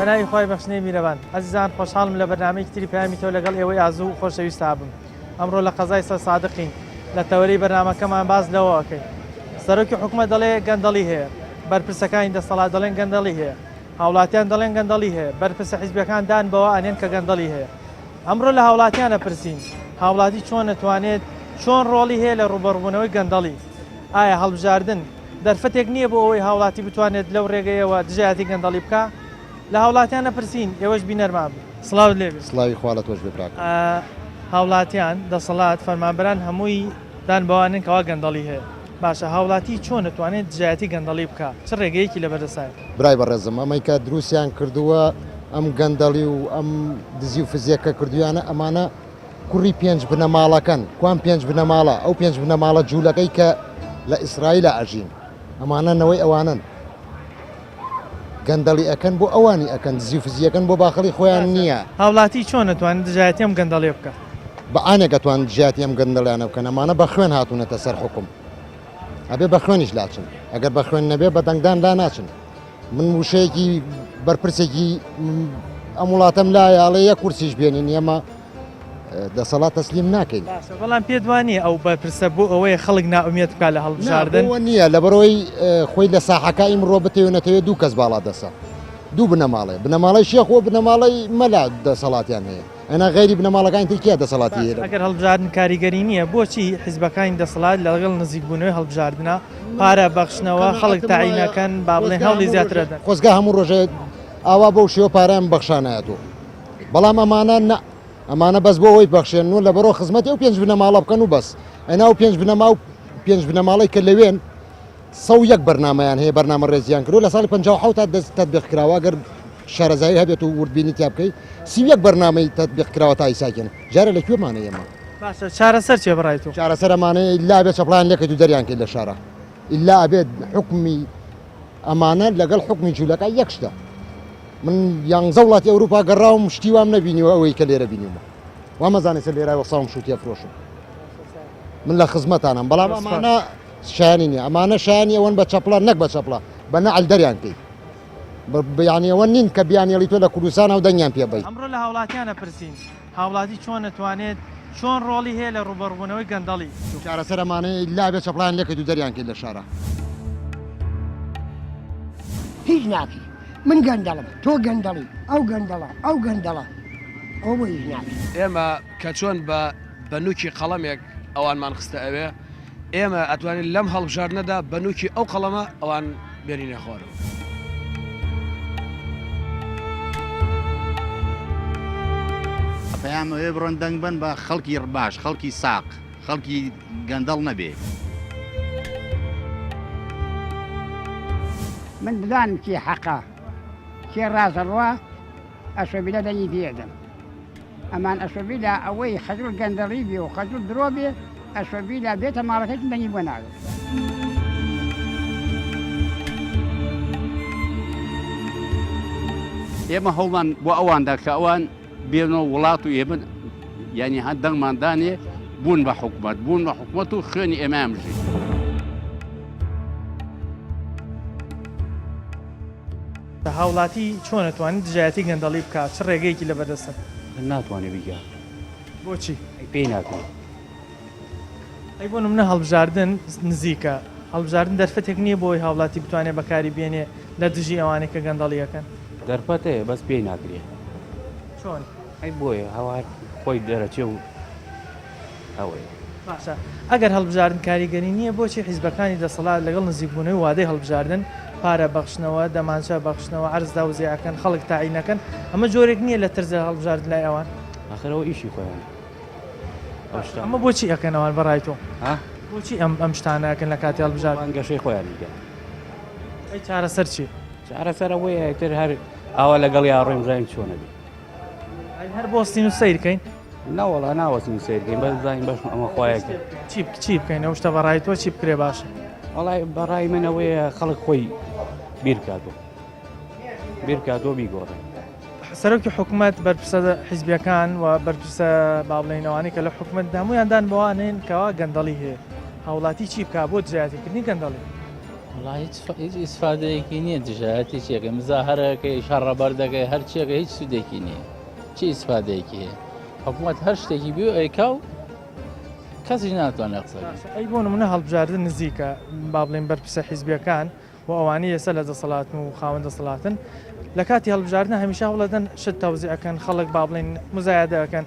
بەناوی خوای بەخشنەی میرەبان ئەزیزان خۆشحاڵم لە بەرنامەیەکی تری پەیامی تۆ لەگەڵ ئێوەی ئازو و خۆشەویستا بم ئەمڕۆ لە قەزای سەرسادقین لە تەوەرەی بەرنامەکەمان باس لەوە ئەکەین سەرۆکی حکومەت دەڵێ گەندەڵی هەیە بەرپرسەکانی دەسەڵات دەڵێن گەندەڵی هەیە هاوڵاتیان دەڵێن گەندەڵی هەیە بەرپرسە حیزبیەکان دان بەوە ئەنێن کە گەندەڵی هەیە ئەمڕۆ لە هاوڵاتیان ئەپرسین هاوڵاتی چۆن ئەتوانێت چۆن ڕۆڵی هەیە لە ڕووبەڕووبوونەوەی گەندەڵی؟ ئایا هەڵبژاردن دەرفەتێک نییە بۆ ئەوەی هاوڵاتی بتوانێت لەو ڕێگەیەوە دژایەتی گەندەڵی بکا؟ لە هاوڵاتیان ئەپرسین ئێوەش بینەرمان بن. سڵاوت لێ بێ. سڵاوی خوا لە تۆش بێ براکەم. هاوڵاتیان، دەسەڵات، فەرمانبەران هەمووی دان بەوە ئەنێن کەوا گەندەڵی هەیە. باشە هاوڵاتی چۆن ئەتوانێت دژایەتی گەندەڵی بکا؟ چ ڕێگەیەکی لەبەردەستایە؟ برای بەڕێزم ئەمەی کە دروستیان کردووە ئەم گەندەڵی و ئەم دزی و فزیە کە کردویانە ئەمانە کوڕی پێنج بنەماڵەکەن کوان پێنج بنەماڵە ئەو پێنج بنەماڵە جوولەکەی کە لە ئیسرائیلە ئەژین ئەمانە نەوەی ئەوانن گەندەڵی ئەکەن بۆ ئەوانی ئەکەن دزی و فزیەکەن بۆ باخڵی خۆیان نییە. هاوڵاتی چۆن ئەتوانێت دژایەتی ئەم گەندەڵیە بکا؟ بە ئانێک ئەتوان دژایەتی ئەم گەندەڵیانە بکەن ئەمانە بە خوێن هاتوونەتە سەر حوکم ئەبێ بە خوێنیش لاچن ئەگەر بە خوێن نەبێ بە دەنگدان لا ناچن من وشەیەکی بەرپرسێکی ئەم وڵاتەم لایە ئەڵێ یەک کورسیش بێنین ئێمە دەسەڵات تەسلیم ناکەین. باشە بەڵام پێت وا نییە ئەو بەرپرسە بۆ ئەوەیە خەڵک نائومێد بکات لە هەڵبژاردن؟ نا بۆ نییە لەبەرئەوەی خۆی لە ساحەکە ئیمڕۆ بتەوێ نەتەوێ دوو کەس باڵا دەسە دوو بنەماڵەیە بنەماڵەی شێخ و بنەماڵەی مەلا دەسەڵاتیان هەیە ئەنا غەیری بنەماڵەکانی تر کێ دەسەڵاتی هەیە؟ ئەگەر هەڵبژاردن کاریگەری نییە بۆچی حیزبەکانی دەسەڵات لەگەڵ نزیکبوونەوەی هەڵبژاردنە پارە بەخشنەوە خەڵک تەعین ئەکەن با بڵێن هەوڵی زیاتر ئەدەن؟ خۆزگا هەموو ڕۆژێ ئاوا بەو شێوە پارەیان ببەخشانایەتەوە بەڵام ئەمانە نا ئەمانە بەس بۆ ئەوەی بەخشێن و لەبەرەوە خزمەتی ئەو پێنج بنەماڵە بکەن و بەس ئەنا ئەو پێنج بنەما و پێنج بنەماڵەی کە لەوێن 101 بەرنمەیان هەیە بەرنامە ڕێزیان کردو لە ساڵی 57 تا دەست تطبیق کراوە گەر شارەزایی هەبێت و وردبینی تیا بکەی 31 بەرنامەی تطبیق کراوە تا ئیساکێن جارە لە کوێمانە ئێمە باشە چارەسەر چیە بەڕای تۆ؟ چارەسەر ئەمانەیە ئیلا ئەبێت چەپڵیان لێکەیت و دەریان کەیت لە شارە ئیلا ئەبێت حوکمی ئەمانە لەگەڵ حوکمی جوولەکە یەک شتە من یانزە وڵاتی ئەوروپا گەڕاوم شتی وام نەبینیوە ئەوەی کە لێرە بینیومە وا مەزانێ سەر لێرای وەساوم شووتیە فرۆشم من لە خزمەتانم بەڵام ئەمانە شایانی نییە ئەمانە شایانی ئەوەن بە چەپڵە نەک بە چەپڵە بە نەعل دەریان کەی بیانی ئەوە نین کە بیانێڵی تۆ لە کوردستان و دەنگیان پێ بەی. ئەمڕۆ لە هاوڵاتیان ئەپرسین هاوڵاتی چۆن ئەتوانێت چۆن ڕۆڵی هەیە لە ڕووبەڕووبوونەوەی گەندەڵی؟ چارەسەر ئەمانەیە ئیلا ئەبێ چەپڵەیان لێکەیت و دەریان کەیت لە شارا. هیچ ناکەی من گەندەڵم تۆ گەندەڵی ئەو گەندەڵە ئەو گەندەڵە ئەوە بۆ هیچ ناکەی. ئێمە کە چۆن بە بە نوکی قەڵەمێک ئەوانمان خستە ئەوێ، ئێمە ئەتوانین لەم هەڵبژاردنەدا بە نوکی ئەو قەڵەمە ئەوان بێنینە خوارەوە. پەیام ئەوێ بڕۆن دەنگ بەن بە خەڵکی باش خەڵکی ساق خەڵکی گەندەڵ نەبێ. من بزانم کێ حەقە کێ ڕاست ئەڕوا ئەشۆبیلە دەنگی پێ ئەدەم ئەمان ئەشۆبیلە ئەوەی خەجوڵ گەندەڵی بێ و خەجوڵ درۆ بێ ئەشۆبیلە بێتە ماڵەکەی دەنگی بۆ نادەم. ئێمە هەوڵمان بۆ ئەواندا کە ئەوان بێنەوە وڵات و ئێمە یعنی هەر دەنگمان دانێ بوون بە حکومەت بوون بە حکومەت و خوێنی ئێمەیان بژی. هاوڵاتی چۆن ئەتوانێت دژایەتی گەندەڵی بکات؟ چ ڕێگەیەکی لەبەردەستە؟ ناتوانێت بیکا. بۆچی؟ ئەی پێی ناکرێت. ئەی بۆ نمونە هەڵبژاردن نزیکە، هەڵبژاردن دەرفەتێک نییە بۆ ئەوەی هاوڵاتی بتوانێت بەکاری بێنێ لە دژی ئەوانەی کە گەندەڵی ئەکەن؟ دەرفەت هەیە بەس پێی ناکرێ. چۆن؟ ئەی بۆیە هەوار خۆی دەرەچێ و ئەوەیە. باشە ئەگەر هەڵبژاردن کاریگەری نییە بۆچی حیزبەکانی دەسەڵات لەگەڵ نزیکبوونەوەی وادەی هەڵبژاردن پارە بەخشنەوە، دەمانچە بەخشنەوە، عەرز تەوزیع ئەکەن، خەڵک تەعین ئەکەن، ئەمە جۆرێک نییە لە ترس لە هەڵبژاردن لای ئەوان؟ ئاخر ئەوە ئیشی خۆیانە. ئەمە بۆچی ئەکەن ئەوان بەڕای تۆ؟ بۆچی ئەم ئەم شتانە ئەکەن لە کاتی هەڵبژاردن؟ بانگەشەی خۆیان دیکە. ئەی چارەسەر چی؟ چارەسەر ئەوەیە ئیتر هەر ئاوا لەگەڵ یا ڕۆیم زانین چۆنە بێ. ئەی هەر بۆستین و سەیر کەین؟ نەوەڵا ناوەستین و سەیر کەین بەس بزانین بەش ئەمە خوایەکە. چی چی بکەین ئەو شتە بەڕای تۆ چی بکرێ باشە؟ وەڵای بەڕای من ئەوەیە خەڵک خۆی بیر بکاتەوە بیر بکاتەوە بیگۆڕێ. سەرۆکی حکومەت، بەرپرسە حیزبیەکان و بەرپرسە با بڵێین ئەوانەی کە لە حکومەتدا هەموویان دان بەوە ئەنێن کەوا گەندەڵی هەیە. هاوڵاتی چی بکا بۆ دژایەتیکردنی گەندەڵی؟ وەڵا هیچ هیچ ئیسفادەیەکی نییە دژایەتی چیەکە مزاهرەکەی شەڕەبەر دەکەی هەر چیەکە هیچ سوودێکی نییە چی ئیسفادەیەکی هەیە حکوومەت هەر شتێکی بێ ئەیکا و کەسیش ناتوانێت قسە بکات. ئەی بۆ نمونە هەڵبژاردن نزیکە با بڵێین بەرپرسە حیزبیەکان و ئەوانەی ئێستا لە دەسەڵاتن و خاوەن دەسەڵاتن لە کاتی هەڵبژاردنە هەمیشە هەوڵەدەن شت تەوزیع ئەکەن خەڵک با بڵێین مزایدە ئەکەن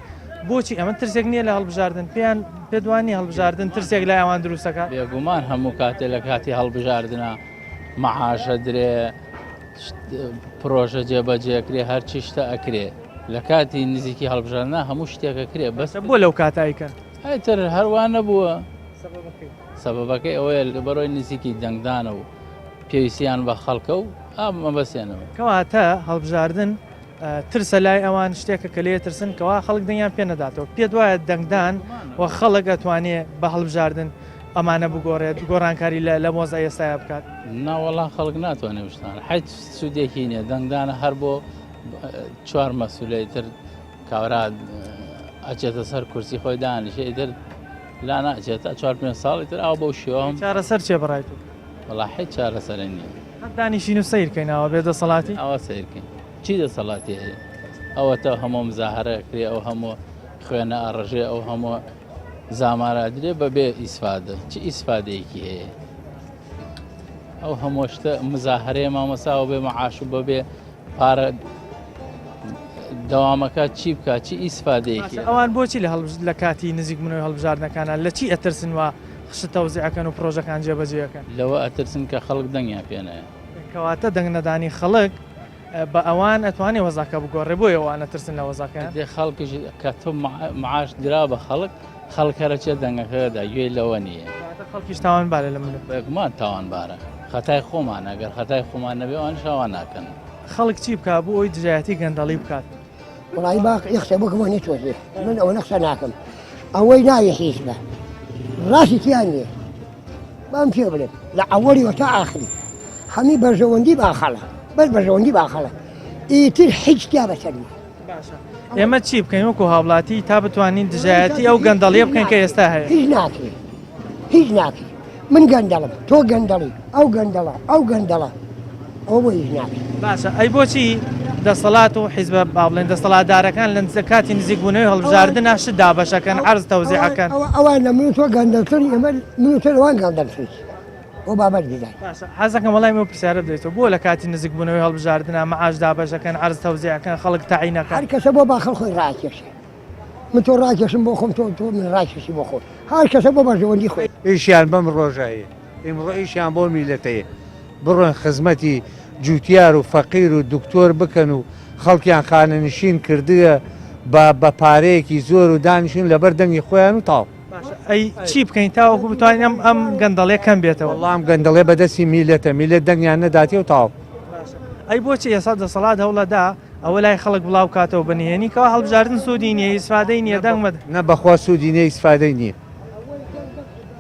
بۆچی ئەمە ترسێک نییە لە هەڵبژاردن پێیان پێدوانی هەڵبژاردن ترسێک لای ئەوان دروستەکە بێگومان هەموو کاتێ لە کاتی هەڵبژاردنە مەعاشە درێ پرۆژە جێبەجێکرێ هەرچی شتە ئەکرێ لە کاتی نزیکی هەڵبژاردنە هەموو شتێکە کرێ بەس بۆ لەو کاتایکەن ئیتر هەروان نەبووە سەبەبەکەی ئەوەیە بەرۆی نزیکی دەنگدانە و پێویستیان بە خەڵکە و مەبەستێنەوە. کەواتە هەڵبژاردن ترسە لای ئەوان شتێکە کە لێ ترسن کەوا خەڵک دەنگیان پێ نەداتەوە پێت وایە دەنگدان و خەڵک ئەتوانێ بە هەڵبژاردن ئەمانە بگۆڕێت گۆڕانکاری لە لە مۆزە ئێستایا بکات؟ ناوەڵا خەڵک ناتوانێت شتان حیچ سوودێکی نییە دەنگدانە هەر بۆ چوار مەسولەی تر کابرا ئەچێتە سەر کورسی خۆی دانیشێ ئیتر لا ناچێتە چوار پێنج ساڵی تر ئاو بەو شێوە چارەسەر چێ بەڕای تۆ؟ وەڵا هیچ چارەسەرێ نییە. هەر دانیشین و سەیرکەین ئاوا بێ دەسەڵاتی؟ ئاوا سەیرکەین چی دەسەڵاتی هەیە؟ ئەوەتە هەموو مزاهرە ئەکرێ ئەو هەموو خوێنە ئەڕژێ ئەو هەموو زامارە ئەدرێ بەبێ ئیسفادە چ ئیسفادەیەکی هەیە؟ ئەو هەموو شتە مزاهرەیە مامۆساوە بێ مەعاش و بەبێ پارە دەوامەکە چی بکات چی ئیسفادەیەکی ئەوان بۆچی لە هەڵبژ لە کاتی نزیک بوونەوەی هەڵبژاردنەکانە لە چی ئەترسن وا خشت تەوزیعەکەن و پرۆژەکان جێبەجێەکەن؟ لەوە ئەترسن کە خەڵک دەنگیان پێ نایە. کەواتە دەنگ نەدانی خەڵک بە ئەوان ئەتوانێ وەزعەکە بگۆڕێ بۆیە ئەوان ئەترسن لە وەزعەکەیان. دێ خەڵکیش کە تۆ معاش درا بە خەڵک خەڵک هەرەچێ دەنگەکە دا گوێی لەوە نییە. کەواتە خەڵکیش تاوانبارە لەم ملە. بێگومان تاوانبارە خەتای خۆمانە گەر خەتای خۆمان نەبێ ئەوانیش ئاوا ناکەن. خەڵک چی بکا بۆ ئەوی دژایەتی گەندەڵی بکات؟ وەڵایی با قسە بکەم و نەتۆزێ من ئەوەنە قسە ناکەم ئەوەی ناوی حیزبە ڕاستی تیا نییە بام پێ بڵێم لە ئەوەڵیەوە تا ئاخری هەمی بەرژەوەندی باخەڵە بەس بەرژەوەندی باخەڵە ئیتر هیچ تیا بەسەر نییە باشە ئێمە چی بکەین وەکو هاوڵاتی تا بتوانین دژایەتی ئەو گەندەڵیە بکەین کە ئێستا هەیە؟ هیچ ناکرێ هیچ ناکرێ من گەندەڵم تۆ گەندەڵی ئەو گەندەڵە ئەو گەندەڵە ئەوە بۆ هیچ ناکرێ. باشە ئەی بۆچی دەسەڵات و حیزبە با بڵێن دەسەڵاتدارەکان لە نزیک کاتی نزیکبوونەوەی هەڵبژاردنا شت دابەشەکەن عەرز تەوزیعەکەن؟ ئەوان لە من و تۆ گەندەڵترن ئێمە من و تۆ لەوان گەندەڵترین. بۆ بابەت بدەن. باشە حەزەکەم وەڵامی ئەو پرسیارە بدەیتەوە بۆ لە کاتی نزیک بوونەوەی هەڵبژاردنا مەعاش دابەش ئەکەن عەرز تەوزیع ئەکەن خەڵک تەعین ئەکەن؟ هەر کەسە بۆ باخەڵ خۆی ڕاکێشێ من تۆ ڕاکێشم بۆ خۆم تۆ تۆ من ڕاکێشی بۆ خۆت هەر کەسە بۆ بەرژەوەندی خۆی. ئیشیان بەم ڕۆژە هەیە ئیمڕۆ ئیشیان بۆ میللەت هەیە بڕۆن خزمەتی جوتیار و فەقیر و دکتۆر بکەن و خەڵکیان خانەنشین کردوە بە بە پارەیەکی زۆر و دانیشن لەبەر دەنگی خۆیان و تاو. باشە ئەی چی بکەین تاوەکو بتوانین ئەم ئەم گەندەڵیە کەم بێتەوە؟ وەڵا ئەم گەندەڵیە بەدەستی میللەتە میللەت دەنگیان نەداتێ و تاو. باشە ئەی بۆچی ئێستا دەسەڵات هەوڵەدا ئەوە لای خەڵک بڵاو کاتەوە بە نهێنی کەوا هەڵبژاردن سوودی نییە ئیسفادەی نییە دەنگ مەدە. نە بەخوا سوودی نییە ئیسفادەی نییە.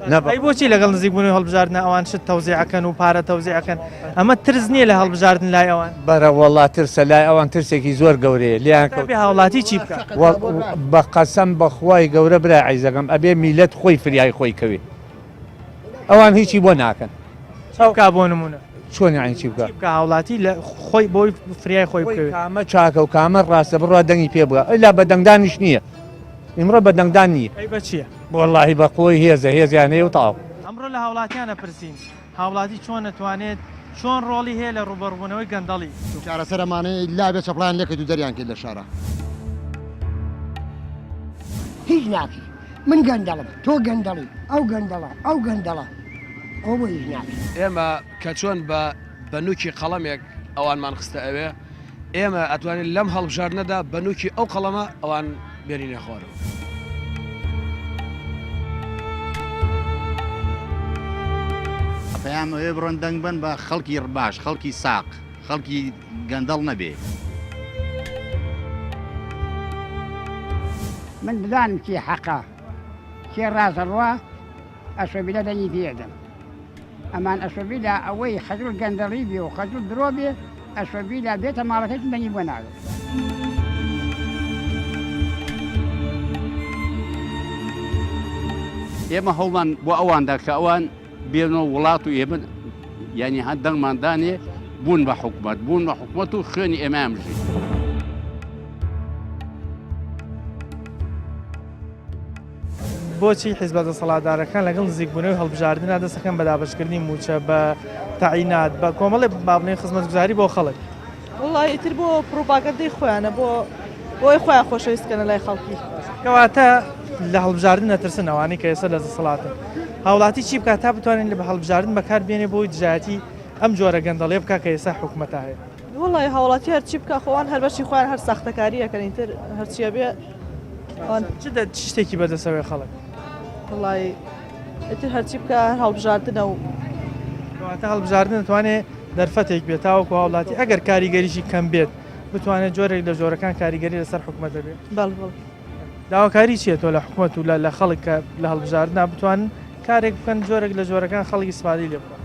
ئەی بۆچی لەگەڵ نزیک بوونەوەی هەڵبژاردنە ئەوان شت تەوزیع ئەکەن و پارە تەوزیع ئەکەن ئەمە ترس نییە لە هەڵبژاردن لای ئەوان؟ بەرە وەڵا ترسە لای ئەوان ترسێکی زۆر گەورەیە لێیان کەوت. ئەبێ هاوڵاتی چی بکا؟ بە قەسەم بە خوای گەورە برا عیزەکەم ئەبێ میلەت خۆی فریای خۆی کەوێ ئەوان هیچی بۆ ناکەن. چی بکا بۆ نمونە؟ چۆن یانی چی بکا؟ چی بکا هاوڵاتی لە خۆی بۆی فریای خۆی بکەوێ؟ کامە چاکە و کامە ڕاستە بڕوا دەنگی پێ بگا ئیلا بە دەنگدانیش نییە. ئیمڕۆ بە دەنگدان نییە. ئەی بە چییە؟ وەڵاهی بە قوەی هێزە، هێزیان هەیە و تەواو. ئەمڕۆ لە هاوڵاتیان ئەپرسین، هاوڵاتی چۆن ئەتوانێت، چۆن ڕۆڵی هەیە لە ڕووبەڕووبوونەوەی گەندەڵی؟ چارەسەر ئەمانەیە ئیلا بێ چەپڵەیان لێکەیت و دەریان کەیت لە شارا. هیچ ناکەی من گەندەڵم تۆ گەندەڵی ئەو گەندەڵە ئەو گەندەڵە ئەوە بۆ هیچ ناکەی. ئێمە کە چۆن بە بە نوکی قەڵەمێک ئەوانمان خستە ئەوێ، ئێمە ئەتوانین لەم هەڵبژاردنەدا بە نوکی ئەو قەڵەمە ئەوان بێنینە خوارەوە. پەیام ئەوێ بڕۆن دەنگ بەن بە خەڵکی باش خەڵکی ساق خەڵکی گەندەڵ نەبێ. من بزانم کێ حەقە کێ ڕاست ئەڕوا ئەشۆبیلە دەنگی پێ ئەدەم ئەمان ئەشۆبیلە ئەوەی خەجوڵ گەندەڵی بێ و خەجوڵ درۆ بێ ئەشۆبیلە بێتە ماڵەکەی دەنگی بۆ نادەم. ئێمە هەوڵمان بۆ ئەواندا کە ئەوان بێنەوە وڵات و ئێمە. یعنی هەر دەنگمان دانێ بوون بە حکومەت بوون بە حکومەت و خوێنی ئێمەیان بژی. بۆچی حیزبە دەسەڵاتدارەکان لەگەڵ نزیکبوونەوەی هەڵبژاردندا دەستەکەن بە دابەشکردنی مووچە بە تەعینات بە کۆمەڵێ با بڵێین خزمەتگوزاری بۆ خەڵک؟ وەڵا ئیتر بۆ پڕوپاگەندەی خۆیانە بۆ بۆی خۆیان خۆشەویست کەنە لای خەڵکی. کەواتە لە هەڵبژاردن ئەترسن ئەوانەی کە ئێستا لە دەسەڵاتن. هاوڵاتی چی بکات تا بتوانێت لە هەڵبژاردن بەکار بێنێ بۆی دژایەتی ئەم جۆرە گەندەڵیە بکات کە ئێستا حکومەتە هەیە؟ وەڵای هاوڵاتی هەرچی بکا خۆ ئەوان هەر بەشی خۆیان هەر ساختەکاری ئەکەن ئیتر هەرچی ئەبێ ئەوان چ دە چ شتێکی بەدەسەوەی خەڵک؟ وەڵای ئیتر هەرچی بکا هەر هەڵبژاردنە و کەواتە هەڵبژاردن دەتوانێ دەرفەتێک بێت تاوەکو هاوڵاتی ئەگەر کاریگەریشی کەم بێت بتوانێت جۆرێک لە جۆرەکان کاریگەری لەسەر حکومەت هەبێت. بەڵێ بەڵێ. داواکاری چییە تۆ لە حکومەت و لە خەڵک کە لە هەڵبژاردنا بتوانن کارێک بکەن جۆرێک لە جۆرەکان خەڵک ئیسفادەی لێ بکات؟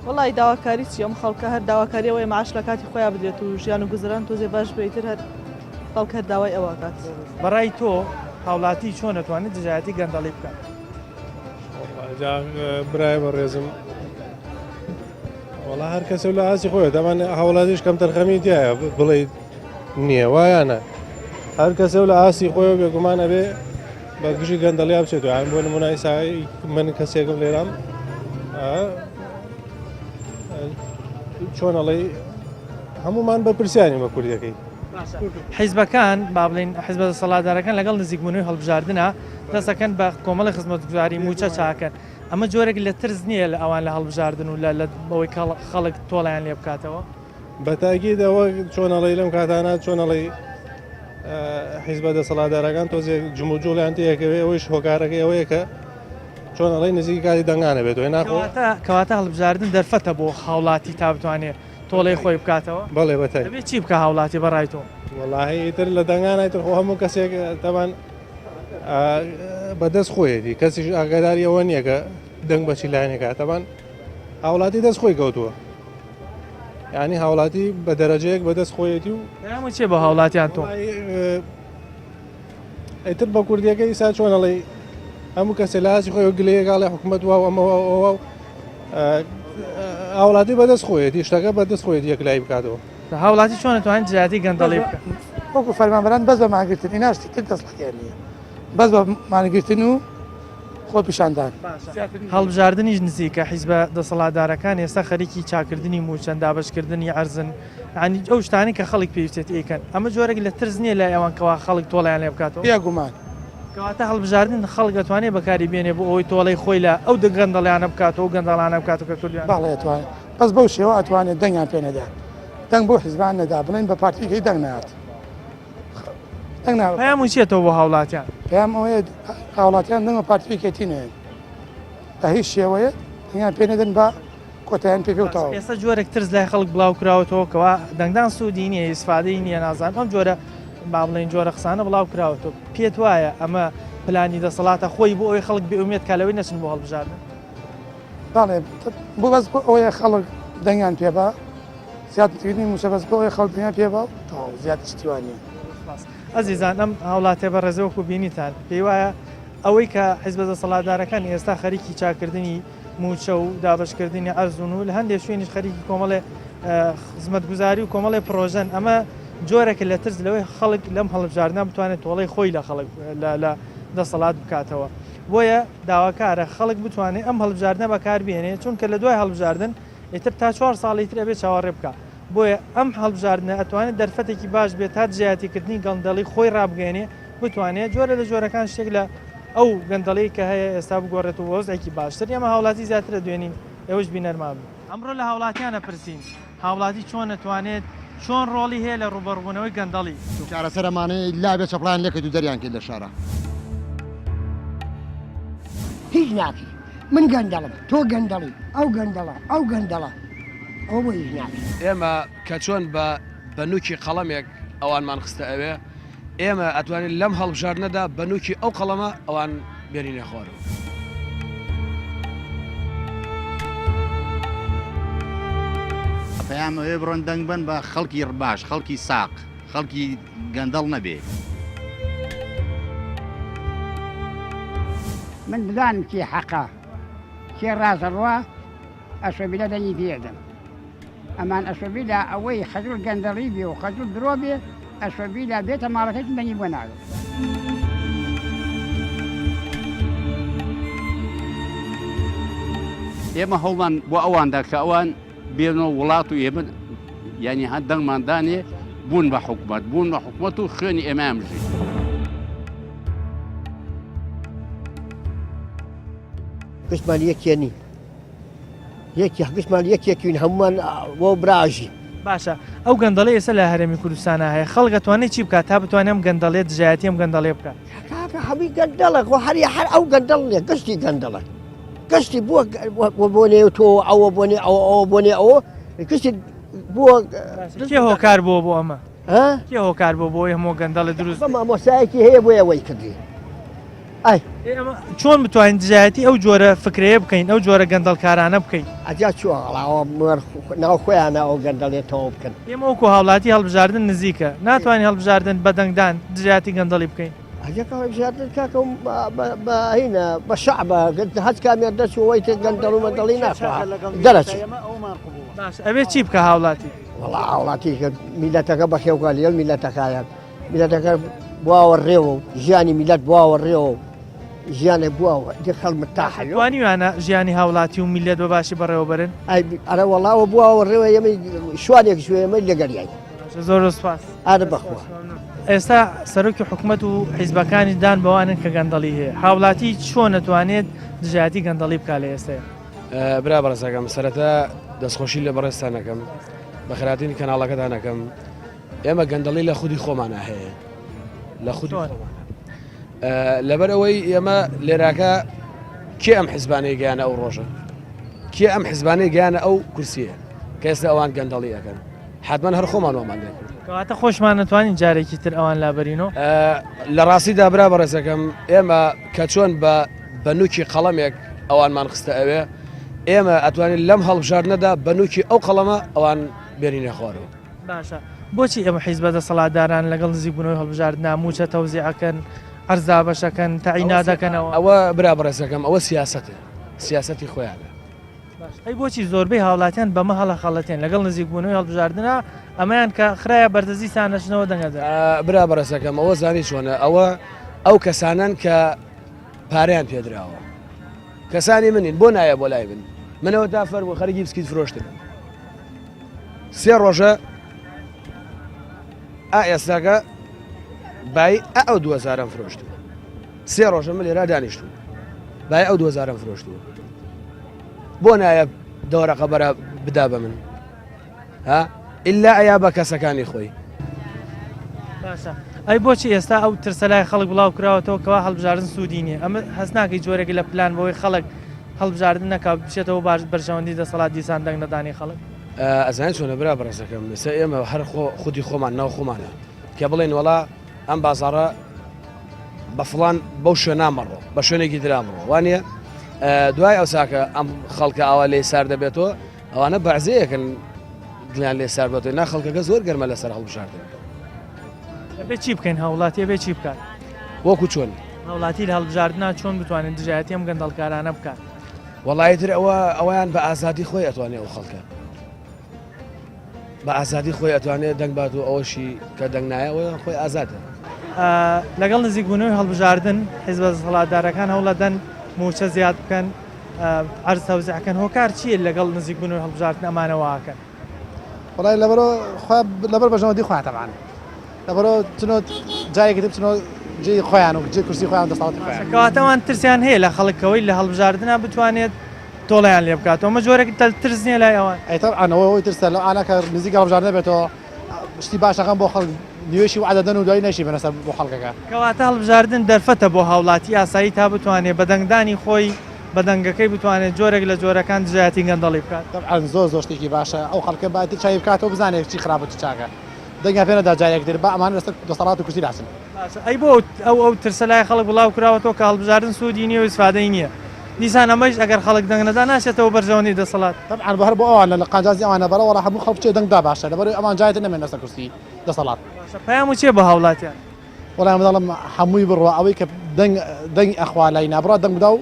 وەڵی داواکاری چی ئەم خەڵکە هەر داواکاری ئەوەیە معاش لە کاتی خۆیان بدرێت و ژیان و گوزەران تۆزێ باش بێ ئیتر هەر خەڵک هەر داوای ئەوە ئەکات. بەڕای تۆ هاوڵاتی چۆن ئەتوانێت دژایەتی گەندەڵی بکات؟ جا برای بەڕێزم وەڵا هەر کەسە لە ئاسی خۆی دەمان هاوڵاتیش کەم تەرخەمی تایە بڵێ نییە وایانە هەر کەسە لە ئاسی خۆی بێگومان ئەبێ بە گژی گەندەڵیا بچێت یان بۆ نمونە ئیسا من کەسێکم لێرام چۆن ئەڵێ هەمومان بەرپرسیارین بە کوردەکەی حیزبەکان با بڵین حیزبە دەسەڵاتدارەکان لەگەڵ نزیکبوونەوەی هەڵبژاردنە دەستەکەن بە کۆمەڵی خزمەتگوزاری موچە چاکەن ئەمە جۆرێک لە ترس نییە لە ئەوان لە هەڵبژاردن و لە بەوەی خەڵک تۆڵیان لێ بکاتەوە بەتاکید ئەوە چۆن ئەڵێی لەم کاتانە چۆن ئەڵێی حیزبە دەسەڵاتدارەکان تۆزێک جموجوڵیان تێکەوێ ئەوەیش هۆکارەکەی ئەوەیە کە چۆن ئەڵێی نزیکی کاتی دەنگانە بێت وێ ناخۆ کەواتە هەڵبژاردن دەرفەتە بۆ هاوڵاتی تا بتوانێت تۆڵەی خۆی بکاتەوە بەڵێ بەتای دەبێت چی بکە هاوڵاتی بەڕای تۆ وەڵاهی ئیتر لە دەنگان ئیتر خۆ هەموو کەسێک تەبان بەدەست خۆیەتی کەسیش ئاگاداری ئەوە نییە کە دەنگ بەچی لایەنێکە تەبان هاوڵاتی دەست خۆی کەوتووە یعنی هاوڵاتی بە دەرەجەیەک بەدەست خۆیەتی و پەیامت چیە بۆ هاوڵاتیان تۆ؟ ئیتر بە کوردیەکە ئیسا چۆن ئەڵێی هەموو کەسێ لە ئاسی خۆی گلەیەک ئەڵێ حکوومەت وا و ئەمە وا و ئەوە و هاوڵاتی بەدەست خۆیەتی شتەکە بەدەست خۆیەتی یەکلایی بکاتەوە. هاوڵاتی چۆن ئەتوانێت دژایەتی گەندەڵی بکات؟ وەکو فەرمانبەران بەس بە مانگرتن ئینا شتی تر دەسڵاتیان نییە بەس بە مانگرتن و خۆپیشاندان. هەڵبژاردنیش نزیکە، حیزبە دەسەڵاتدارەکان ئێستا خەریکی چاککردنی مووچەن، دابەشکردنی عەرزن، یانی ئەو شتانەی کە خەڵک پێویستێتی ئەیکەن. ئەمە جۆرێک لە ترس نییە لای ئەوان کەوا خەڵک تۆڵەیان لێ بکاتەوە؟ بێگومان. کەواتە هەڵبژاردن خەڵک ئەتوانێ بەکاری بێنێ بۆ ئەوەی تۆڵەی خۆی لە ئەو گەندەڵیانە بکاتەوە، ئەو گەندەڵانە بکاتەوە کە کردویانە؟ بەڵێ ئەتوانێ، بەس بەو شێوە ئەتوانێ دەنگیان پێ نەدات، دەنگ بەو حیزبانە نەدا، بڵێن بە پارتییەکەی دەنگ نەهات. پەیامت چیە تۆ بۆ هاوڵاتیان؟ پەیام ئەوەیە هاوڵاتیان دەنگ بە پارتی یەکێتی نەیەن بە هیچ شێوەیەک دەنگیان پێ نەدەن بە کۆتایان پێ پێ و تەواو. ئێستا جۆرێک ترس لای خەڵک بڵاو کراوەتەوە کەوا دەنگدان سوودی نییە ئیسفادەی نییە نازانم ئەم جۆرە با بڵێین جۆرە قسانە بڵاو کراوەتەوە پێت وایە ئەمە پلانی دەسەڵاتە خۆی بۆ ئەوەی خەڵک بێئومێد کا لەوەی نەچن بۆ هەڵبژاردن؟ بەڵێ بۆ بەس بۆ ئەوەیە خەڵک دەنگیان پێ با زیادکردنی مووچە بەس بۆ ئەوەیە خەڵک دەنگیان پێ با و تەواو زیاتر شتی وا نییە. سپاس. ئەزیزان ئەم هاوڵاتیە بەڕێزە وەکو بینیتان پێی وایە ئەوەی کە حیزبە دەسەڵاتدارەکان ئێستا خەریکی چاککردنی مووچە و دابەشکردنی ئەرزون و لە هەندێک شوێنیش خەریکی کۆمەڵێ خزمەتگوزاری و کۆمەڵێ پڕۆژەن ئەمە جۆرێکە لە ترس لەوەی خەڵک لەم هەڵبژاردنە بتوانێت تۆڵەی خۆی لە خەڵک لە دەسەڵات بکاتەوە بۆیە داواکارە خەڵک بتوانێت ئەم هەڵبژاردنە بەکاربهێنێ چونکە لە دوای هەڵبژاردن ئیتر تا چوار ساڵی تر ئەبێ چاوەڕێ بکا بۆیە ئەم هەڵبژاردنە ئەتوانێت دەرفەتێکی باش بێت تا دژایەتیکردنی گەندەڵی خۆی ڕابگەیەنێ بتوانێت جۆرە لە جۆرەکان شتێک لە ئەو گەندەڵی کە هەیە ئێستا بگۆڕێت و وەزعێکی باشتر ئێمە هاوڵاتی زیاتر ئەدوێنین ئێوەش بینەرمان بن. ئەمڕۆ لە هاوڵاتیان ئەپرسین هاوڵاتی چۆن ئەتوانێت چۆن ڕۆڵی هەیە لە ڕووبەڕووبوونەوەی گەندەڵی؟ چارەسەر ئەمانەیە ئیلا بێ چەپڵەیان لێکەیت و دەریان کەیت لە شارا. هیچ ناکەی من گەندەڵم تۆ گەندەڵی ئەو گەندەڵە ئەو گەندەڵە ئەوە بۆ هیچ ناکەی. ئێمە کە چۆن بە بە نوکی قەڵەمێک ئەوانمان خستە ئەوێ، ئێمە ئەتوانین لەم هەڵبژاردنەدا بە نوکی ئەو قەڵەمە ئەوان بێنینە خوارەوە. پەیام ئەوەیە بڕۆن دەنگ بەن بە خەڵکی باش، خەڵکی ساق، خەڵکی گەندەڵ نەبێ. من بزانم کێ حەقە کێ ڕاست ئەڕوا. ئەشۆبیلە دەنگی پێدەم ئەمان ئەشۆبیلە ئەوەی خەجڵ گەندەڵی بێ و خەجڵ درۆ بێ ئەشۆبیلە بێتە ماڵەکەی دەنگی بۆ ناگەم. ئێمە هەوڵمان بۆ ئەواندا کە ئەوان بێنەوە وڵات و ئێمە یعنی هەر دەنگمان دانێ بوون بە حکومەت بوون بە حکومەت و خوێنی ئێمەیان بژی. گشتمان یەکێ نین یەکی گشتمان یەکێکین هەمومان بۆ براژی. باشە ئەو گەندەڵی ئێستا لە هەرێمی کوردستانە هەیە خەڵک ئەتوانێت چی بکات تا بتوانێت ئەم گەندەڵێ دژایەتی ئەم گەندەڵێ بکات؟ کاکە هەمووی گەندەڵە خۆ هەر هەر ئەو گەندەڵ نیە گشتی گەندەڵە گشتی بووە بۆ نێو تۆ ئەوە بۆ نێ ئەوە ئەوە بۆ نێ ئەوە گشتی بووە کێ هۆکار بووە بۆ ئەمە کێ هۆکار بۆ بۆی هەموو گەندەڵی دروست مامۆستایەکی هەیە بۆ ئەوەی کردی ئەی چۆن بتوانین دژایەتی ئەو جۆرە فکرەیە بکەین ئەو جۆرە گەندەڵکارانە بکەین ئەجا چوە ناو خۆیانە ئەو گەندەڵێتەوە بکەن ئێمە وەکو هاوڵاتی هەڵبژاردن نزیکە ناتوانین هەڵبژاردن بە دەنگدان دژایەتی گەندەڵی بکەین. ئەجا کە هەڵبژاردن کاکە بە هینە بە شەعبە هەچ کامیان دەچوو تر گەندەڵ و مەندەڵی ناخوا دەرەچێ. باش ئەبێ چی بکە هاوڵاتی؟ وەڵا هاوڵاتی کە میلەتەکە بەخێوکە لێڵ میلەتەکایان میلەتەکە بواوە ڕێوە و ژیانی میلەت بواوە ڕێوە و ژیانێک بواوە دی خەڵ مرتاحە توانیویانە ژیانی هاوڵاتی و میلەت بە باشی بەڕێوەبەرن؟ ئەی ئەرە وەڵاوە بواوە ڕێوە ئێمەی شوانێک شوێ ئێمەی لەگەریای. زۆر سپاس. ئارە بەخوا. ئێستا سەرۆکی حکومەت و حیزبەکانی دان بەوانن کە گەندەڵی هەیە هاوڵاتی چۆن ئەتوانێت دژایەتی گەندەڵی بکات لە ئێستایا؟ برا بەڕێزەکەم سەرەتا دەستخۆشی لە بەڕێزتان ئەکەم بەخێرهاتنی کەناڵەکەتان ئەکەم ئێمە گەندەڵی لە خودی خۆمانە هەیە لە خودی خۆمانە لەبەر ئەوەی ئێمە لێراکە کێ ئەم حزبانەی گەیانە ئەو ڕۆژە کێ ئەم حزبانەی گەیانە ئەو کورسیە کە ئێستا ئەوان گەندەڵی ئەەکەن حتمما هەر خۆمان وامان دەکرد کەواتە خۆشمان نەتوانین جارێکی تر ئەوان لابەرینەوە لە ڕاستیدا برا بەڕێزەکەم ئێمە کە چۆن بە بەنوکی قەڵەمێک ئەوانمان خستە ئەوێ ئێمە ئەتوانین لەم هەڵبژاردنەدا بەنوکی ئەو قەڵەمە ئەوان بێنینە خوارەوە. باشە بۆچی ئەم حیزبە دەسەڵاتداران لەگەڵ نزیکبوونەوەی هەڵبژاردنا مووچە تەوزیعەکەن، عەرز دابەشەکەن، تەعینا دەکەنەوە؟ ئەوە برا بەڕێزەکەم ئەوە سیاسەتە، سیاسەتی خۆیانە. باش ئەی بۆچی زۆربەی هاوڵاتیان بەمە هەڵەخەڵەتێن لەگەڵ نزیکبوونەوەی هەڵبژاردنا ئەمەیان کە خرایە بەردەزیتان ئەچنەوە دەنگەدەن؟ برا بەڕێزەکەم ئەوە زانی چۆنە ئەوە ئەو کەسانەن کە پارەیان پێدراوە کەسانی منین بۆ نایە بۆ لای من منەوە تا فەرموو خەریکی بسکیت فرۆشتنم سێ ڕۆژە ئا ئێستاکە بای ئە ئەو دوهزارم فرۆشتووە سێ ڕۆژە من لێرا دانیشتوو بای ئەو دوهزارم فرۆشتووە بۆ نایە دەوەرەقە بەرە بدا بە من ها ئللا ئەیا بە کەسەکانی خۆی باشە ئەی بۆچی ئێستا ئەو ترسە لای خەڵک بڵاو کراوەتەوە کەوا هەڵبژاردن سوودی نییە ئەمە هەست ناکەی جۆرێک لە پلان بۆی خەڵک هەڵبژاردن نەکا بچێتەوە باش بەرژەوەندی دەسەڵات دیسان دەنگ نەدانی خەڵک. ئەزانی چۆنە برا بەڕێزەکەم ئێستا ئێمە هەر خۆ خودی خۆمان ناو خۆمانە کە بڵێن وەڵا ئەم بازاڕە بە فڵان بەو شوێنە مەڕۆ بە شوێنێکی ترا بڕۆ وانە دوای ئەو ساکە ئەم خەڵکە ئاوا لێ سار دەبێتەوە ئەوانە بەعزەیەکن دڵیان لێ سار بێتەوە نا خەڵکەکە زۆر گەرمە لەسەر هەڵبژاردن. ئەبێ چی بکەین هاوڵاتی ئەبێ چی بکات؟ وەکو چۆن؟ هاوڵاتی لە هەڵبژاردنا چۆن بتوانێت دژایەتی ئەم گەندەڵکارانە بکات؟ وەڵایی تر ئەوە ئەویان بە ئازادی خۆی ئەتوانێت ئەو خەڵکە بە ئازادی خۆی ئەتوانێت دەنگ بات و ئەوەشی کە دەنگ نایە ئەویان خۆی ئازادە. لەگەڵ نزیکبوونەوەی هەڵبژاردن حیزبە دەسەڵاتدارەکان هەوڵەدەن مووچە زیاد بکەن، عەرز تەوزیع کەن، هۆکار چییە لەگەڵ نزیکبوونەوەی هەڵبژاردن ئەمانە وا ئەکەن؟ وەڵای لەبەرۆ خوا لەبەر بەرژەوەندی خۆیان تەبعەن لەبەرۆ چنۆ جارێکی تر بچنۆ جێی خۆیان و جێ کورسی خۆیان دەسەڵاتی خۆیان. کەواتە ئەوان ترسیان هەیە لە خەڵک کەوەی لە هەڵبژاردنا بتوانێت تۆڵەیان لێ بکاتەوە ئەمە جۆرێک تەل ترس نییە لای ئەوان؟ ئەی تەبعەن ئەوە ئەوەی ترسە لەو ئانە کە نزیک هەڵبژاردن دەبێتەوە شتی باش ئەکەن بۆ خەڵک نوێشی وعدە دەن و دوایی نەشی بەنە سەر بۆ خەڵکەکە. کەواتە هەڵبژاردن دەرفەتە بۆ هاوڵاتی ئاسایی تا بتوانێت بە دەنگدانی خۆی بە دەنگەکەی بتوانێت جۆرێک لە جۆرەکان دژایەتی گەندەڵی بکات. تەبعەن زۆر زۆر شتێکی باشە ئەو خەڵکە با ئیتر چاوی بکاتەوە بزانێت چی خراپە چی چاکە دەنگیان پێ نەدا جارێک تر با ئەمانە لەسەر دەسەڵات و کورسی لاچن. باشە ئەی بۆ ئەو ئەو ترسە لای خەڵک بڵاو کراوەتەوە کە هەڵبژاردن سوودی نییە و ئیسفادەی نییە دیسان ئەمەیش ئەگەر خەڵک دەنگ نەدا ناچێتەوە بەرژەوەندی دەسەڵات. تەبعەن بۆ هەر بۆ ئەوانە لە قانجازی ئەوانە بەڕە وەڵا هەموو خەڵک بچێ دەنگ دا باشە لەبەرئەوەی ئەوان جارێ تر نەمێنن لەسەر کورسی دەسەڵات. باشە پەیامو چیە بۆ هاوڵاتیان؟ وەڵا من دەڵێم هەمووی بڕوا ئەوەی کە دەنگ دەنگی ئەخوا لای نا بڕوا دەنگ بدا و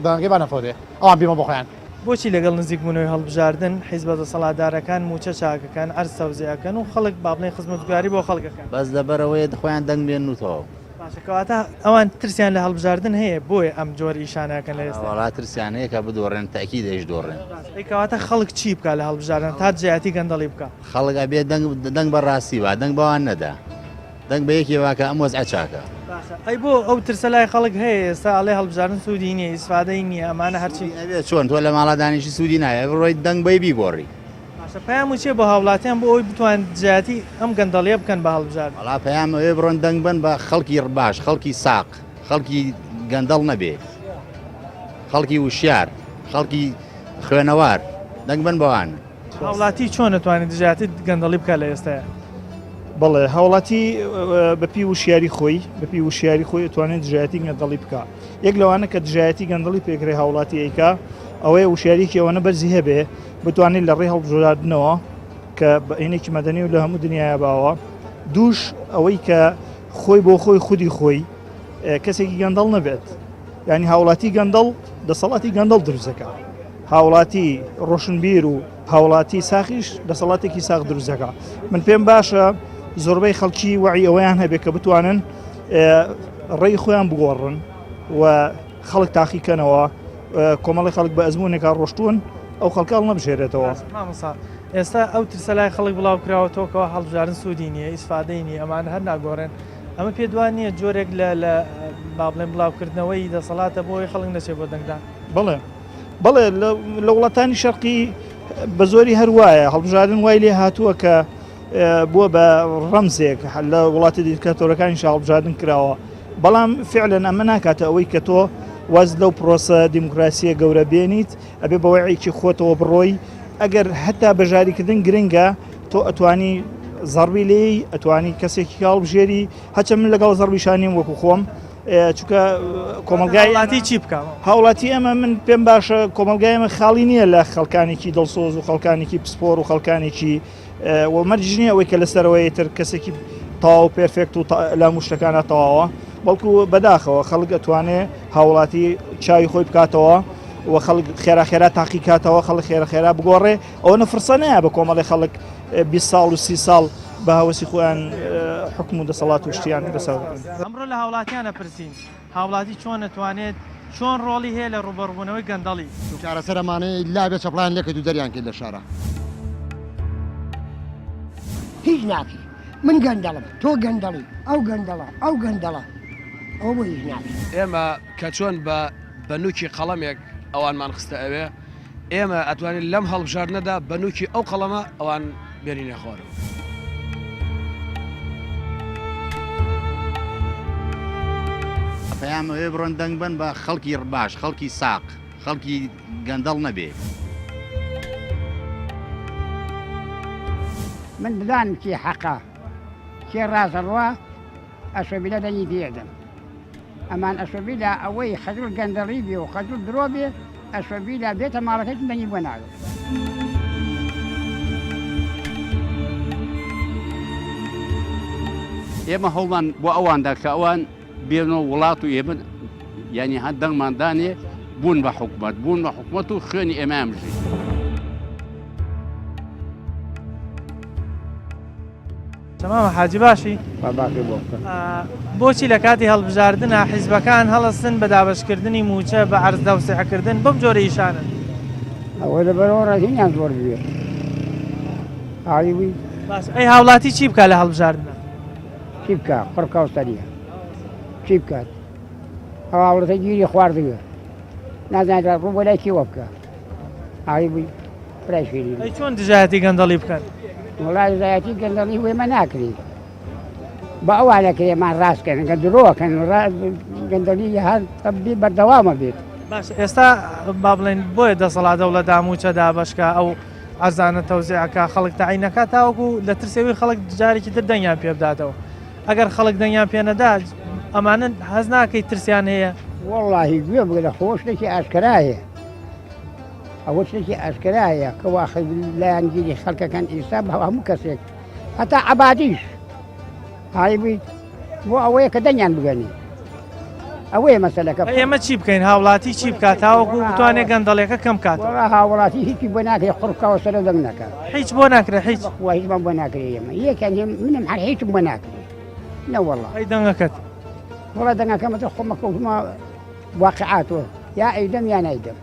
دەنگەکەی با نەفەوتێ ئەوان بیمە بۆ خۆیان. بۆچی لەگەڵ نزیکبوونەوەی هەڵبژاردن حیزبە دەسەڵاتدارەکان مووچە چاکەکەن، عەرز تەوزیع ئەکەن و خەڵک با بڵێین خزمەتگوزاری بۆ خەڵک ئەکەن؟ بەس لەبەرئەوەیە خۆیان دەنگ بێنن و تەواو. باشە کەواتە ئەوان ترسیان لە هەڵبژاردن هەیە بۆیە ئەم جۆرە ئیشانە ئەکەن لە ئێستا؟ وەڵا ترسیان هەیە کە بدۆڕێن تەئکید ئەیش دۆڕێن. باشە ئەی کەواتە خەڵک چی بکا لە هەڵبژاردن تا دژایەتی گەندەڵی بکا؟ خەڵک ئەبێ دەنگ دەنگ بە ڕاستی با دەنگ بەوان نەدا دەنگ بە یەکێ با کە ئەم وەزعە چاکە. باشە ئەی بۆ ئەو ترسە لای خەڵک هەیە ئێستا ئەڵێ هەڵبژاردن سوودی نییە ئیسفادەی نییە ئەمانە هەرچی. سوودی ئەبێ چۆن تۆ لە ماڵا دانیشی سوودی نایە بڕۆی دەنگ بەی بیگۆڕی. باشە پەیامو چیە بۆ هاوڵاتیان بۆ ئەوەی بتوان دژایەتی ئەم گەندەڵیە بکەن بە هەڵبژاردن؟ وەڵا پەیام ئەوەیە بڕۆن دەنگ بەن بە خەڵکی باش خەڵکی ساق خەڵکی گەندەڵ نەبێ خەڵکی وشیار خەڵکی خوێنەوار دەنگ بەن بەوان. هاوڵاتی چۆن ئەتوانێت دژایەتی گەندەڵی بکات لە ئێستایا؟ بەڵێ هاوڵاتی بەپی وشیاری خۆی بەپی وشیاری خۆی ئەتوانێت دژایەتی گەندەڵی بکە یەک لەوانە کە دژایەتی گەندەڵی پێکرێ هاوڵاتی ئەیکا ئەوەیە وشیاریکی ئەوەنە بەرزی هەبێ بتوانێت لە ڕێی هەڵبژاردنەوە کە بە ئینێکی مەدەنی و لە هەموو دنیاە باوە دووش ئەوەی کە خۆی بۆ خۆی خودی خۆی کەسێکی گەندەڵ نەبێت ینی هاوڵاتی گەندەڵ دەسەڵاتی گەندەڵ دروستەکە هاوڵاتی ڕۆشنبیر و هاوڵاتی ساخیش دەسەڵاتێکی ساخ دروستەکە من پێم باشە زۆربەی خەڵکی وعی ئەوەیان هەبێت کە بتوانن ڕێی خۆیان بگۆڕن و خەڵک تاقیکەنەوە کۆمەڵی خەڵک بە ئەزمونێکا ڕۆشتون ئەو خەڵکە هەڵنەبژێرێتەوە. مامۆستا ئێستا ئەو ترسە لای خەڵک بڵاو کراوەتەوە کەوا هەڵبژاردن سوودی نییە ئیسفادەی نییە ئەمانە هەر ناگۆڕێن ئەمە پێت وا نییە جۆرێک لە لە با بڵێن بڵاوکردنەوەی دەسەڵاتە بۆ ئەوەی خەڵک نەچێت بۆ دەنگدان؟ بەڵێ بەڵێ لە وڵاتانی شەرقی بە زۆری هەر وایە هەڵبژاردن وای لێ هاتووە کە بووە بە ڕەمزێک لە وڵاتی دیکتاتۆرەکانیش هەڵبژاردن کراوە بەڵام فعلەن ئەمە ناکاتە ئەوەی کە تۆ واز لەو پرۆسە دیموکراسیە گەورە بێنیت ئەبێ بە وەعیکی خۆتەوە بڕۆی ئەگەر هەتا بەژاریکردن گرنگە تۆ ئەتوانی زەڕبی لێی ئەتوانی کەسێکی هەڵبژێری هەچە من لەگەڵ زەڕبیشانیم وەکو خۆم چونکە کۆمەلگای هاوڵاتی چی بکە هاوڵاتی ئێمە من پێم باشە کۆمەلگای ئێمە خاڵی نییە لە خەڵکانێکی دڵسۆز و خەڵکانێکی پسپۆر و خەڵکانێکی و مەرج نییە ئەوەی کە لەسەرەوەی تر کەسێکی تەواو پێرفێکت و لە مشتەکانە تەواوە بەڵکو بەداخەوە خەڵک ئەتوانێ هاوڵاتی چاوی خۆی بکاتەوە و خەڵک خێرا خێرا تاقیکاتەوە خەڵک خێرا خێرا بگۆڕێ ئەوە نەفرسە نایە بە کۆمەڵی خەڵک 20 ساڵ و 30 ساڵ بە هەوەسی خۆیان حکم و دەسەڵات و شتیان بەسەر ئەمڕۆ لە هاوڵاتیانە پرسین هاوڵاتی چۆن ئەتوانێت چۆن ڕۆڵی هەیە لە ڕووبەڕووبوونەوەی گەندەڵی؟ چارەسەر ئەمانەیە ئیلا بێ چەپڵەیان لێکەیت و دەریان کەیت لە شارا. هیچ ناکەی من گەندەڵم تۆ گەندەڵی ئەو گەندەڵە ئەو گەندەڵە ئەوە بۆ هیچ ناکەی. ئێمە کە چۆن بە بە نوکی قەڵەمێک ئەوانمان خستە ئەوێ، ئێمە ئەتوانین لەم هەڵبژاردنەدا بە نوکی ئەو قەڵەمە ئەوان بێنینە خوارەوە. پەیام ئەوەیە بڕۆن دەنگ بەن بە خەڵکی باش خەڵکی ساق خەڵکی گەندەڵ نەبێ. من بزانم کێ حەقە کێ ڕاست ئەڕوا ئەشۆبیلە دەنگی پێ ئەدەم ئەمان ئەشۆبیلە ئەوەی خەجوڵ گەندەڵی بێ و خەجوڵ درۆ بێ ئەشۆبیلە بێتە ماڵەکەی دەنگی بۆ نادەم. ئێمە هەوڵمان بۆ ئەواندا کە ئەوان بێنەوە وڵات و ئێمە یعنی هەر دەنگمان دانێ بوون بە حکومەت بوون بە حکومەت و خوێنی ئێمەیان بژی. تەمامە حاجی باشی؟ باشی بۆ بکە. بۆچی لە کاتی هەڵبژاردنە حیزبەکان هەڵەسن بە دابەشکردنی مووچە بە عەرز تەوسیعکردن بەم جۆرە ئیشانەن؟ ئەوە لەبەرەوە ڕەهینیان زۆر بوێ ئاوی بووی. باش ئەی هاوڵاتی چی بکا لە هەڵبژاردنە؟ چی بکا قڕکە و سەریە چی بکات ئەو هاوڵاتە گیری خواردووە نازانێت ڕوو بۆ لای کێوە بکە ئاوی بووی. برای شیرین. ئەی چۆن دژایەتی گەندەڵی بکەن؟ وەڵا دژایەتی گەندەڵی ئێمە ناکرێ بە ئەوانە کرێ مان ڕاستکەن گە درۆکەن گەندەڵی هەر تەبی بەردەوامە بێت. باش ئێستا با بڵێن بۆیە دەسەڵات دەوڵەت مووچە دابەشکا ئەو عەرزانە تەوزیعکا خەڵک تەعین نەکا تاوەکو لە ترسەوەی خەڵک جارێکی تر دەنگیان پێ بداتەوە ئەگەر خەڵک دەنگیان پێ نەدا ئەمانە هەز ناکەی ترسیان هەیە؟ وەڵاهی گوێ بگرە خۆ شتێکی ئاشکرایە ئەوە شتێکی ئاشکرایە کەوا لایەنگیری خەڵکەکەن ئیستا بە هەموو کەسێک هەتا عەبادیش هایبیت بۆ ئەوەیە کە دەنگیان بگەنی. ئەوەیە مەسەلەکە. ئێمە چی بکەین هاوڵاتی چی بکات تاوەکو بتوانێت گەندەڵیەکە کەم کاتەوە؟ وەڵا هاوڵاتی هیچی بۆ ناکرێ قوڕ بکاوە سەرە دەنگ نەکا. هیچ بۆ ناکرێ هیچ؟ بەخوا هیچمان بۆ ناکرێ ئێمە یەکیان منم هەر هیچم بۆ ناکرێ نەوەڵا. ئەی دەنگەکەت؟ وەڵا دەنگەکەم ئەتر خۆمە کەوتمە واقعاتەوە یا ئەیدەم یا نایدەم.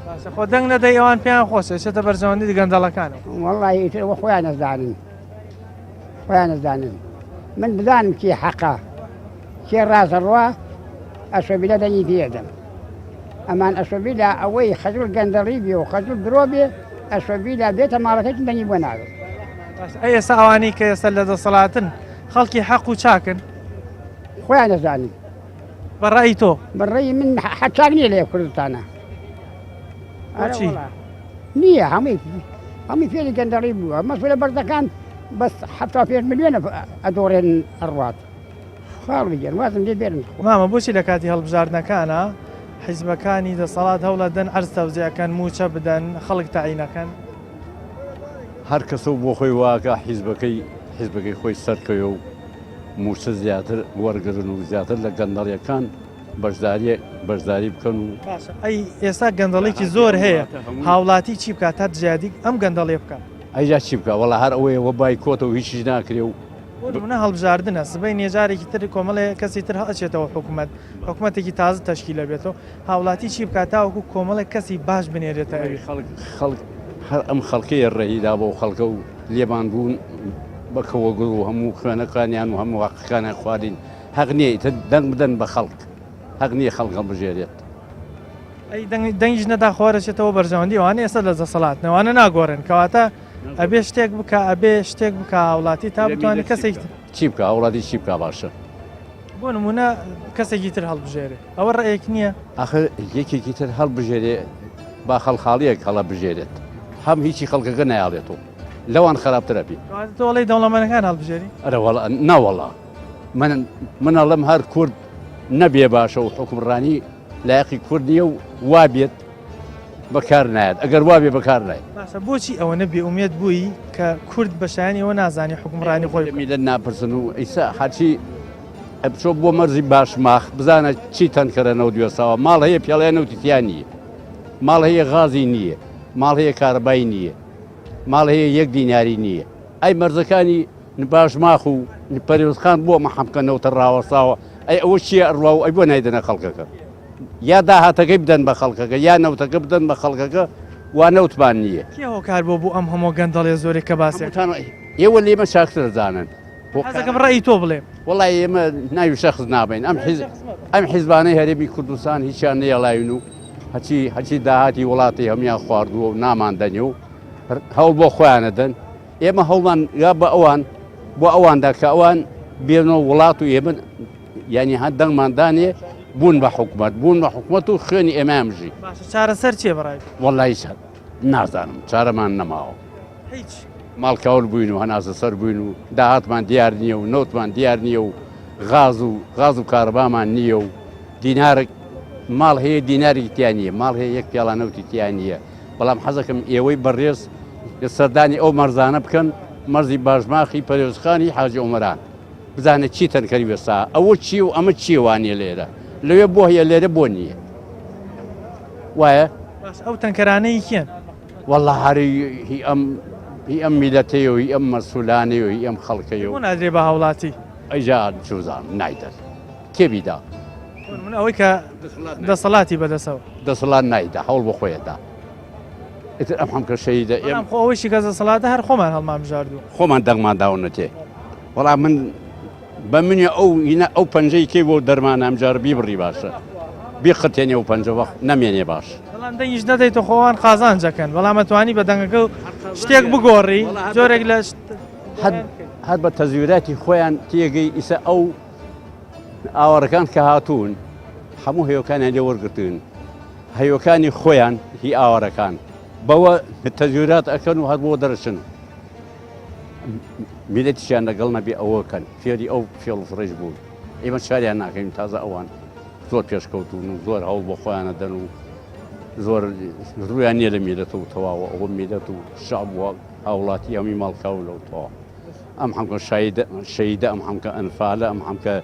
باشە خۆ دەنگ نەدەی ئەوان پێیان خۆشە چێتە بەرژەوەندی گەندەڵەکانەوە. وەڵی ئیتر ئەوە خۆیان ئەزانن خۆیان ئەزانن من بزانم کێ حەقە کێ ڕاستەڕوا ئەشۆبیلە دەنگی پێ ئەدەم ئەمان ئەشۆبیلە ئەوەی خەجول گەندەڵی بێ و خەجول درۆ بێ ئەشۆبیلە بێتە ماڵەکەی دەنگی بۆ ناوێت. ئەی ئێستا ئەوانەی کە ئێستا لە دەسەڵاتن خەڵکی حەق و چاکن؟ خۆیان ئەزانن. بە ڕەئی تۆ؟ بە ڕەئی من حەق چاک نییە لە کوردستانە. بۆچی؟ نییە هەمووی هەمووی فێری گەندەڵی بووە مەسولە بەرزەکان بەس 75 ملیۆنە ئەدۆڕێن ئەڕوات. خاڵ بگێن وازم لێ بێنن. مامە بۆچی لە کاتی هەڵبژاردنەکانا حیزبەکانی دەسەڵات هەوڵەدەن عەرز تەوزیع کەن مووچە بدەن خەڵک تەعینەکەن؟ هەر کەسە و بۆ خۆی واکا حیزبەکەی حیزبەکەی خۆی سەرکەوێ و مووچە زیاتر وەرگرن و زیاتر لە گەندەڵیەکان بەشداری بەشداری بکەن و. باشە ئەی ئێستا گەندەڵێکی زۆر هەیە هاوڵاتی چی بکات تا دژایەتی ئەم گەندەڵیە بکات؟ ئەی جا چی بکا وەڵا هەر ئەوەیە وە بایکۆتە و هیچیش ناکرێ و. بۆ نمونە هەڵبژاردنە سبەینێ جارێکی تر کۆمەڵێ کەسی تر هەڵئەچێتەوە حکومەت حکومەتێکی تازە تەشکیل ئەبێتەوە هاوڵاتی چی بکات تاوەکو کۆمەڵێک کەسی باش بنێرێتە ئەوێ؟ خەڵک خەڵک هەر ئەم خەڵکەیە ڕێی دا بەو خەڵکە و لێمان بوون بە کەوەگوڕ و هەموو خوێنەکانیان و هەموو هەقەکانیان خواردین هەق نییە ئیتر دەنگ بدەن بە خەڵک هەق نییە خەڵک هەڵبژێرێت. ئەی دەنگیش نەدا خۆ دەچێتەوە بەرژەوەندی ئەوانە ئێستا لە دەسەڵاتن ئەوانە ناگۆڕێن کەواتە ئەبێ شتێک بکا ئەبێ شتێک بکا هاوڵاتی تا بتوانێت کەسێک چی بکا هاوڵاتی چی بکا باشە بۆ نمونە کەسێکی تر هەڵبژێرێ ئەوە ڕێیەک نییە ئاخر یەکێکی تر هەڵبژێرێ با خەڵخاڵیەک هەڵە بژێرێت هەم هیچی خەڵکەکە نایاڵێتەوە لەوان خراپترە بی تۆڵی دەوڵەمەنەکان هەڵبژێری ئەرە وەڵا ناوەڵا من من ئەڵم هەر کورد نەبێ باشە و حکومڕانی لایەقی کورد نییە و وابێت بەکار نایەت ئەگەر وابێ بەکار نایەت. باشە بۆچی ئەوەنە بێ ئومێد بووی کە کورد بە شایەنی ئەوە نازانی حوکمڕانی خۆی بکات؟ میللەت ناپرسن و ئیسا هەرچی بچۆ بۆ مەرزی باشماخ بزانە چی تەنکەرە نەوت وێساوە ماڵ هەیە پیاڵیان نەوتی تیا نییە ماڵ هەیە غازی نییە ماڵ هەیە کارەبای نییە ماڵ هەیە یەک دیناری نییە ئەی مەرزەکانی باشماخ و پەروێزخان بۆ مەحەمکە نەوتە ڕاوەستاوە ئەی ئەوە چییە ئەڕوا و ئەی بۆ نایدەنە خەڵکەکە یا داهاتەکەی بدەن بە خەڵکەکە یا نەوتەکە بدەن بە خەڵکەکە وا نەوتمان نییە. کێ هۆکار بۆ بۆ ئەم هەموو گەندەڵیە زۆرەی کە باسی ئەکەن؟ ئێوە لێمە چاکتر ئەزانن. حەزەکەم ڕەئی تۆ بڵێم. وەڵای ئێمە ناوی شەخس نابەین ئەم حیز ئەم حیزبانەی هەرێمی کوردستان هیچیان نەیەڵاوین و هەچی هەچی داهاتی وڵاتی هەموان خواردووە و نامان دەنێ و هەوڵ بۆ خۆیانە دەن ئێمە هەوڵمان یا بە ئەوان بۆ ئەواندا کە ئەوان بێنەوە وڵات و ئێمە یعنی هەر دەنگمان دانێ بوون بە حکومت بوون بە حکومت و خوێنی ئێمەیان بژی باشە چارەسەر چییە بەڕای وەڵی چار نازانم چارەمان نەماوە هیچ ماڵ کاول بووین و هەناسە سەر بووین و داهاتمان دیار نییە و نەوتمان دیار نییە و غاز و غاز و کارەبامان نییە و دینارێک ماڵ هەیە دینارێکی تیا نییە ماڵ هەیە یەک پیاڵە نەوتی تیا نییە بەڵام حەزەکەم ئێوەی بەڕێز سەردانی ئەو مەرزانە بکەن مەرزی باشماخی پەرێزخانی حاجی ئۆمەران بزانە چی تەنکەری وێستا ئەوە چی و ئەمە چیە وانە لێرە لەوێ بۆ هەیە لێرە بۆ نییە وایە باش ئەو تەنکەرانەی کێن؟ والله هەر هی ئەم هی ئەم میلەتەیە و هی ئەم مەسولانەیە و هی ئەم خەڵکەیە بۆ نادرێ بە هاوڵاتی ئەیجا چوزان نایدەن کێ بیدا من ئەوەی کە دەسەڵاتی بەدەسەوە دەسەڵات نایدا هەوڵ بۆ خۆیەدا ئیتر ئەم حەمکە شەهیدە ئێمە خۆ ئەوەیشی کە دەسەڵاتە هەر خۆمان هەڵمان بژاردووە خۆمان دەنگمان داونەتێ وەڵا من بە منی ئەو هینە ئەو پەنجەی کەی بۆ دەرمانە ئەمجار بیبڕی باشە بیقرتێنێ و پەنجە وەخت نەمێنێ باش. بەڵام دەنگیش نەدەیت و خۆوان قازانجەکەن بەڵام ئەتوانی بە دەنگەکە و شتێک بگۆڕی جۆرێک لە هەر بە تەزویراتی خۆیان تێگەی ئیسە ئەو ئاوارەکان کە هاتوون هەموو هەیۆکانیان لێ وەرگتون هەیۆکانی خۆیان هی ئاوارەکان بەوە تەزویرات ئەکەن و هەر بۆ دەرچن میلەتیشیان لەگەڵ نەبێ ئەوە کەن فێری ئەو فێڵ و فڕیش بوون ئێمە چاریان ناکەین تازە ئەوان زۆر پێشکەوتون و زۆر هەوڵ بۆ خۆیانە دەن و زۆر ڕویان نییە لە میلەت و تەواوە ئەوە میلەت و شعب و هاوڵاتی هەمووی ماڵکاو لەو تەواو ئەم حەمکە شەهیدە ئەم حەمکە ئەنفالە ئەم حەمکە.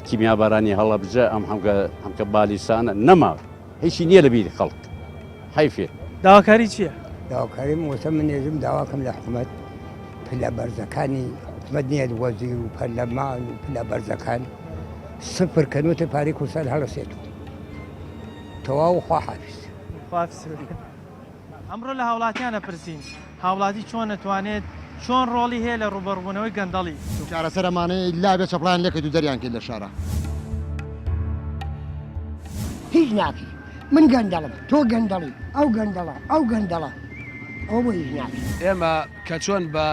کیمیابارانی هەڵەبجە ئەم هەمکە هەمکە بالیسانە نەما هیچی نییە لە بیری خەڵک حەیفێ. داواکاری چییە؟ داواکاریم وتە من نێژم داواکەم لە حکومەت پلە بەرزەکانی حکومەت نییە وەزیر و پەرلەمان و پلە بەرزەکان سفر کەنوتە پارەی کوردستان هەڵەسێت و تەواو خواحافیز. خواحافیز. ئەمڕۆ لە هاوڵاتیان ئەپرسین، هاوڵاتی چۆن ئەتوانێت، چۆن ڕۆڵی هەیە لە ڕووبەڕووبوونەوەی گەندەڵی؟ چارەسەر ئەمانەیە ئیلا بێ چەپڵەیان لێکەیت و دەریان کەیت لە شارا. هیچ ناکەی من گەندەڵم تۆ گەندەڵی ئەو گەندەڵە ئەو گەندەڵە ئەوە بۆ هیچ ناکەی. ئێمە کە چۆن بە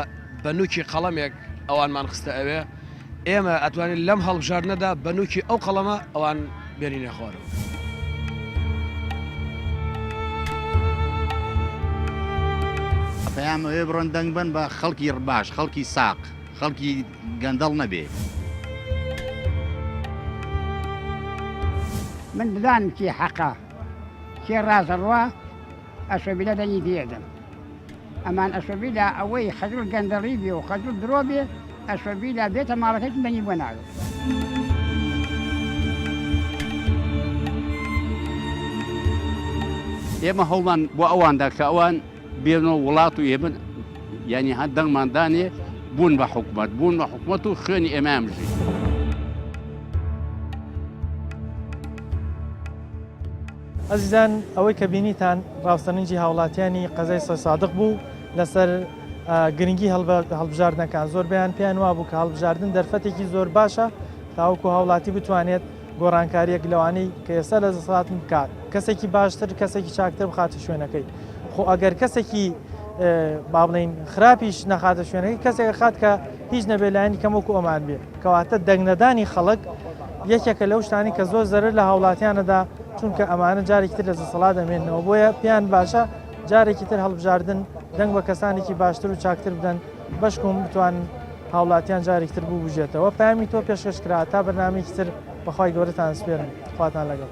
بە نوکی قەڵەمێک ئەوانمان خستە ئەوێ، ئێمە ئەتوانین لەم هەڵبژاردنەدا بە نوکی ئەو قەڵەمە ئەوان بێنینە خوارەوە. پەیام ئەوێ بڕۆن دەنگ بەن بە خەڵکی باش خەڵکی ساق خەڵکی گەندەڵ نەبێ. من بزانم کێ حەقە کێ ڕاست ئەڕوا ئەشۆبیلە دەنگی پێ ئەدەم ئەمان ئەشۆبیلە ئەوەی خەجڵ گەندەڵی بێ و خەجڵ درۆ بێ ئەشۆبیلە بێتە ماڵەکەی دەنگی بۆ ناوێ. ئێمە هەوڵمان بۆ ئەواندا کە ئەوان بێنەوە وڵات و ئێمە یانی هەر دەنگمان دانێ بوون بە حکومەت بوون بە حکومەت و خوێنی ئێمەیان بژی. ئەزیزان ئەوەی کە بینیتان ڕاوسەرنجی هاوڵاتیانی قەزای سەیسادق بوو لەسەر گرنگی هەڵبژاردنەکان زۆربەیان پێیان وابوو کە هەڵبژاردن دەرفەتێکی زۆر باشە تاوەکو هاوڵاتی بتوانێت گۆڕانکاریەک لەوانەی کە ئێستا لە دەسەڵاتن بکات کەسێکی باشتر کەسێکی چاکتر بخاتە شوێنەکەی خۆ ئەگەر کەسێکی با بڵین خراپیش نەخاتە شوێنەکەی کەسێک خات کە هیچ نەبێ لایەنی کەم وەکو ئەمان بێ کەواتە دەنگنەدانی خەڵک یەکێکە لەو شتانی کە زۆر زەرەر لە هاوڵاتیانەدا چونکە ئەمانە جارێکی تر لە دەسەڵات دەمێنەوە بۆیە پێیان باشە جارێکی تر هەڵبژاردن دەنگ بە کەسانێکی باشتر و چاکتر بدەن بەشکم بتوانن هاوڵاتیان جارێکی تر ببوژێتەوە پەیامی تۆ پێشکەش کرا تا بەرنامەیەکی تر بەخوای گەورەتان سپێرم خواتان لەگەڵ.